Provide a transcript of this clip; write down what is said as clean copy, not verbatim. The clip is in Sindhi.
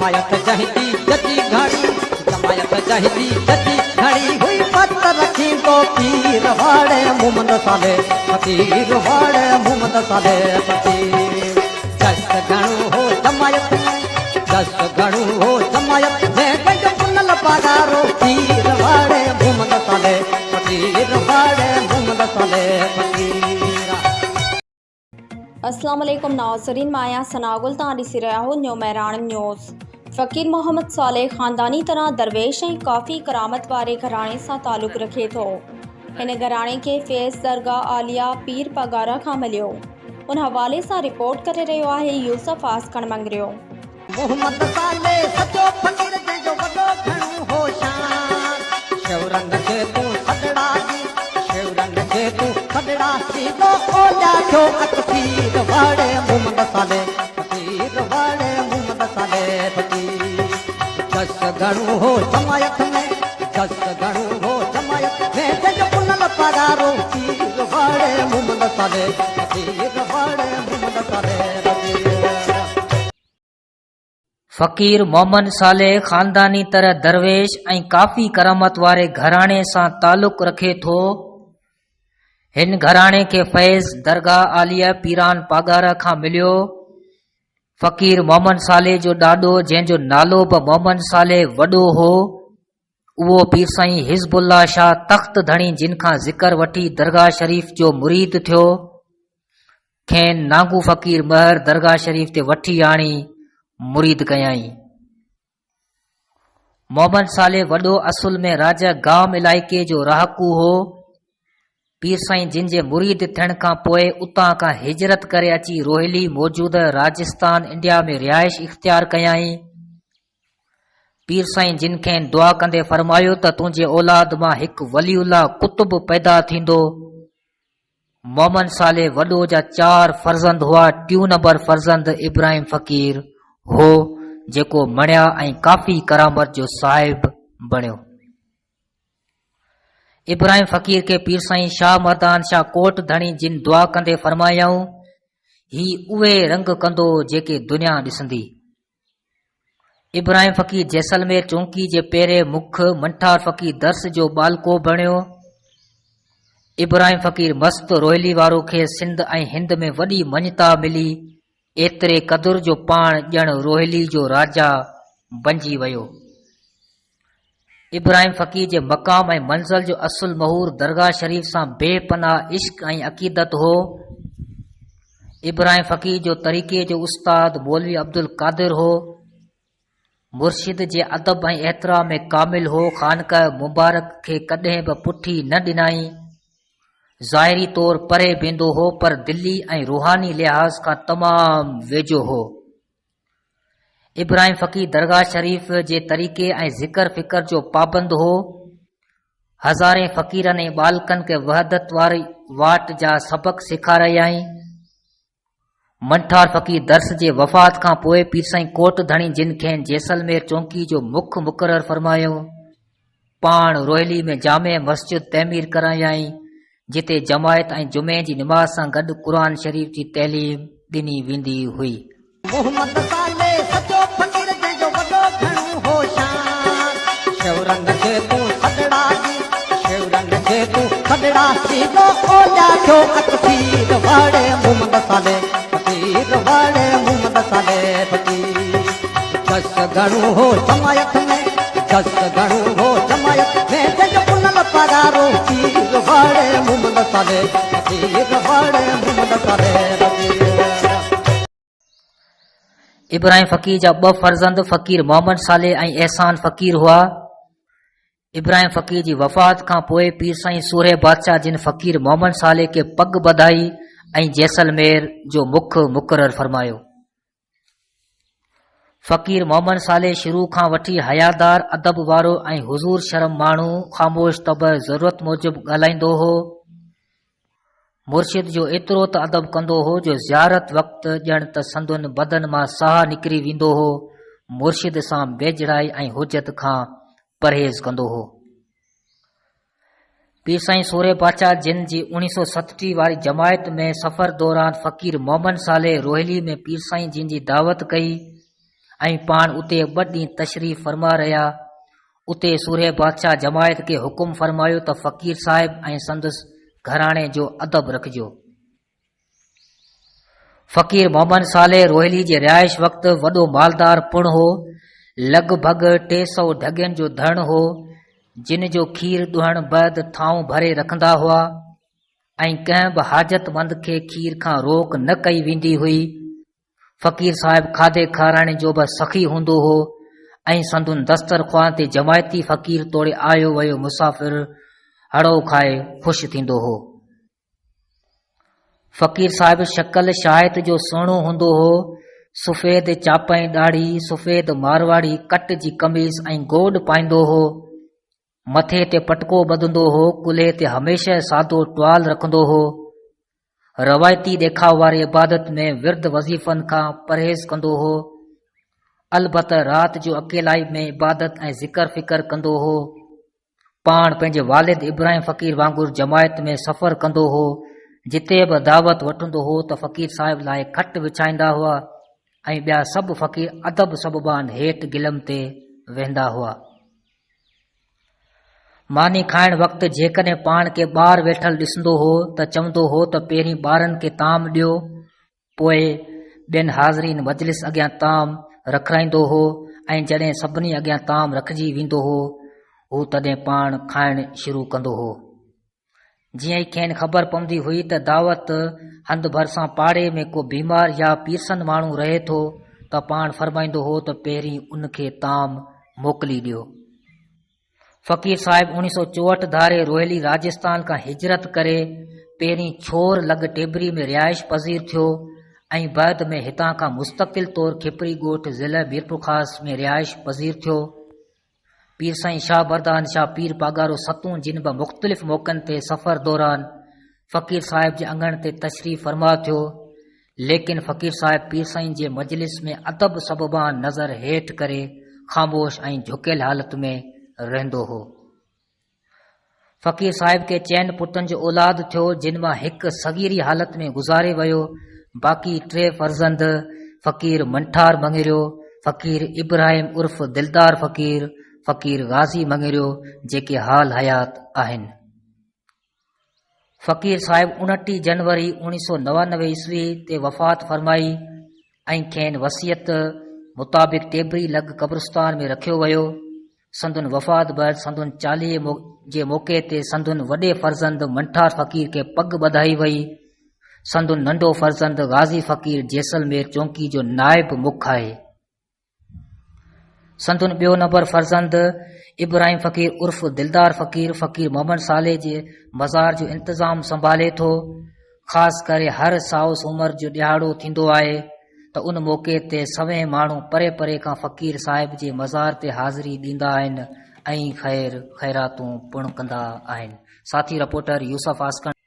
جماعت جنهن جي ججي گهڻي، جماعت جنهن جي ججي گهڻي هئي پت رکيندو پير واڙي محمد صالح فقير واڙي محمد صالح فقير. جس گهڻو هو جماعت ۾، جس گهڻو هو جماعت ۾، جنهن جو پنل پاڳارو پير واڙي محمد صالح فقير واڙي محمد صالح فقير. اسلام عليڪم ناظرين مان آهيان ثناء گل توهان ڏسي رهيا آهيو نيو مهراڻ نيوز فقير محمد صالح خانداني طرح درويش ۽ ڪافي ڪرامت واري گهراڻي سان تعلق رکي ٿو هن گهراڻي کي فيض درگاهه عاليه پير پاڳارا کان مليو ان حوالي سان رپورٽ ڪري رهيو آهي يوسف آسڪڻ مڱريو. محمد صالح سچو فقير جنهن جو وڏو گهڻو هو شان شورن کي تون سڏڙا ڏي شورن کي تون سڏڙا ڏيندو اوليا ٿيو اڪثير واڙي محمد صالح فقير واڙي محمد صالح فقير جس گهڻو هو جماعت ۾ جس گهڻو هو جماعت ۾ جنهن جو پنل پاڳارو پير واڙي محمد صالح فقير واڙي محمد صالح فقير. فقير محمد صالح خانداني طرح درويش ۽ ڪافي ڪرامت واري گهراڻي سان تعلق رکي ٿو. هن گهراڻي کي فيض درگاهه عاليه پيران پاڳارا کان مليو. فقير محمد صالح جو ڏاڏو جنهن جو نالو به محمد صالح وڏو هو، اهو پير سائين حزب الله شاهه تخت ڌڻي جن کان ذڪر وٺي درگاهه شريف جو مريد ٿيو. کين نانگو فقير مهر درگاهه شريف تي وٺي آڻي مريد ڪيائين. محمد صالح وڏو اصل ۾ راجه گام علائقي جو رهاڪو هو. پير سائين جن جي مريد ٿيڻ کان پوء اتان کان هجرت ڪري اچي روهيلي موجوده راجستان انڊيا ۾ رهائش اختيار ڪيائين. پير سائين جن کين دعا ڪندي فرمايو ته تنهنجي اولاد مان هڪ ولي الله قطب پيدا ٿيندو. محمد صالح وڏو جا چار فرزند هئا، ٽيون نمبر فرزند ابراهيم فقير هو، جيڪو مڻيا ۽ ڪافي ڪرامت جو صاحب بڻيو. ابراهيم فقير کي پير سائين شاهه مردان شاهه ڪوٽ ڌڻي جن دعا ڪندي فرمايائون، هي اهي رنگ ڪندو جيڪي دنيا ڏسندي. ابراهيم فقير جيسلمير چونڪي جي پهرين مک منٺار فقير درس جو ٻالڪو بڻيو. ابراهيم فقير مست روهيلي وارو کي سنڌ ۽ هند ۾ وڏي مڃتا ملي، ايتري قدر جو پاڻ ڄڻ روهيلي جو راجا بنجي ويو. ابراهيم فقير جي مقام ۽ منزل جو اصل مهور درگاهه شريف سان بي پناهه عشق ۽ عقيدت هو. ابراهيم فقير جو طريقي جو استاد مولوي عبدالقادر هو. مرشد جي ادب ۽ احترام ۾ ڪامل هو. خانقاه مبارڪ کي ڪڏهن به پٺي نه ڏنائين. ظاهري طور پري ويندو هو پر دلي ۽ روحاني لحاظ کان تمام ويجهو هو. ابراهيم فقير درگاهه شريف جي طريقي ۽ ذڪر فڪر جو پابند هو. هزارين فقيرن ۽ ٻالڪن کي وحدت واري واٽ جا سبق سيکاريائين. منٺار فقير درس جي وفات کان پوء پير سائين ڪوٽ ڌڻي جن کين جيسلمير چونڪي جو مک مقرر فرمايو. پاڻ روهيلي ۾ جامع مسجد تعمير ڪرايائين، جتي جماعت ۽ جمعي جي نماز سان گڏ قرآن شريف جي تعليم ڏني ويندي هئي. محمد صالح سچو فقير جنهن جو وڏو گهڻو هو شان شورن کي تون سڏڙا ڏي شورن کي تون سڏڙا ڏيندو اوليا ٿيو اڪثير واڙي محمد صالح فقير واڙي محمد صالح فقير جس گهڻو هو جماعت ۾ جس گهڻو هو جماعت ۾ جنهن جو پنل پاڳارو پير واڙي محمد صالح فقير واڙي محمد صالح فقير. ابراهيم فقير جا ٻه فرزند فقير محمد صالح ۽ احسان فقير هئا. ابراهيم فقير جي وفات کان پوء پير سائين سورهيه بادشاهه جن فقير محمد صالح کي پڳ ٻڌائي ۽ جيسلمير جو مک مقرر فرمايو. فقير محمد صالح شروع کان وٺي حيادار، ادب وارو ۽ حضور شرم ماڻهو، خاموش طبع، ضرورت موجب ڳالهائيندو هو. مرشد جو ايترو ته ادب ڪندو هو جو زيارت وقت ڄڻ ته سندن بدن مان ساهه نڪري ويندو هو، مرشد سان ويجهڙائي ۽ حجت کان پرهيز ڪندو هو. پير سائين سورهيه بادشاهه جن جي 1967 واري جماعت ۾ سفر دوران فقير محمد صالح روهيلي ۾ پير سائين جن جي دعوت ڪئي ۽ پاڻ اتي ٻه ڏينهن تشريف فرما رهيا. اتي سورهيه بادشاهه جماعت کي حڪم فرمايو ته فقير صاحب ۽ سندس گهراڻي جو ادب رکجو. فقير محمد صالح روهيلي جي رهائش وقت وڏو مالدار پڻ هو. لڳ ڀڳ 300 ڍڳين جو ڌڻ هو، جن جو کير ڏهڻ بعد ٿانو ڀري رکندا هئا ۽ ڪنهن به حاجتمند کي کير کان روڪ نه ڪئي ويندي هئي. فقير صاحب کاڌي کارائڻ جو به سخي هوندو هو ۽ سندن دسترخوان تي جماعتي فقير توڙي آيو ويو مسافر هڙئو کائي خوش ٿيندو هو. فقير صاحب شڪل شاهد جو سهڻو هوندو هو. سفيد چاپائين ڏاڙهي، سفيد مارواڙي ڪٽ جي قميص ۽ گوڏ پائيندو هو. مٿي تي پٽڪو ٻڌندو هو، ڪلهي تي هميشه سادو ٽوال رکندو هو. روايتي ڏيکاء واري عبادت ۾ ورد وظيفن کان پرهيز ڪندو هو. البته رات جو اڪيلائي ۾ عبادت ۽ ذڪر فڪر ڪندو هو. پاڻ پنهنجي والد ابراهيم فقير وانگر جماعت ۾ سفر ڪندو هو. جتي به دعوت وٺندو هو ته فقير صاحب لاء کٽ وڇائيندا هئا ۽ ٻيا سڀ فقير ادب سببان هيٺ گلم تي ويهندا هئا. ماني کائڻ وقت جيڪڏهن پاڻ ڪي ٻار ويٺل ڏسندو هو ته چوندو هو ته پهرين ٻارن کي طعام ڏيو، پوء ٻين حاضرين مجلس اڳيان طعام رکرائيندو هو ۽ جڏهن سڀني اڳيان طعام رکجي ويندو هو هو تڏهن پاڻ کائڻ شروع ڪندو هو. جيئن ئي کين خبر پوندي هئي ته دعوت هنڌ ڀرسان پاڙي ۾ ڪو بيمار يا پيرسن ماڻهو رهي ٿو ته پاڻ فرمائيندو هو ته پهرين ان کي طعام موڪلي ڏيو. فقير صاحب اوڻيهه سئو 64 ڌاري روهيلي راجستان کان هجرت ڪري پهرين ڇور لڳ ٽيبري ۾ رهائش پذير ٿيو ۽ بعد ۾ هتان کان مستقل طور کپري ڳوٺ ضلع ميرپورخاص ۾ رهائش پذير ٿيو. پير سائين شاهه بردان شاهه پير پاڳارو ستون جن به مختلف موقعن تي سفر دوران فقير صاحب جي اڱڻ تي تشريف فرما ٿيو ليڪن فقير صاحب پير سائين جي مجلس ۾ ادب سببان نظر هيٺ ڪري خاموش ۽ جهڪيل حالت ۾ رهندو هو. فقير صاحب کي چئن پٽن جو اولاد ٿيو، جن مان هڪ صغيري حالت ۾ گذاري ويو، باقي ٽي فرزند فقير منٺار مڱريو، فقير ابراهيم عرف دلدار فقير، فقير غازي مڱريو جيڪي حال حيات آهن. فقير صاحب 29 جنوري 1999 عيسوي تي وفات فرمائي ۽ کين وصيت مطابق ٽيبري لڳ قبرستان ۾ رکيو ويو. سندن وفات بعد سندن چاليهي جي موقعي تي سندن وڏي فرزند منٺار فقير کي پڳ ٻڌائي وئي. سندن ننڍو فرزند غازي فقير جيسلمير چونڪي جو نائب مک آهي. سندن ٻيو نمبر فرزند ابراهيم فقير عرف دلدار فقير، فقير محمد صالح جي مزار جو انتظام سنڀالي ٿو. خاص ڪري هر سائو سومر جو ڏهاڙو ٿيندو آهي ته ان موقعي تي سوين ماڻهو پري پري کان فقير صاحب جي مزار تي حاضري ڏيندا آهن ۽ خير خيراتون پڻ ڪندا آهن. ساٿي رپورٽر يوسف آسڪڻ.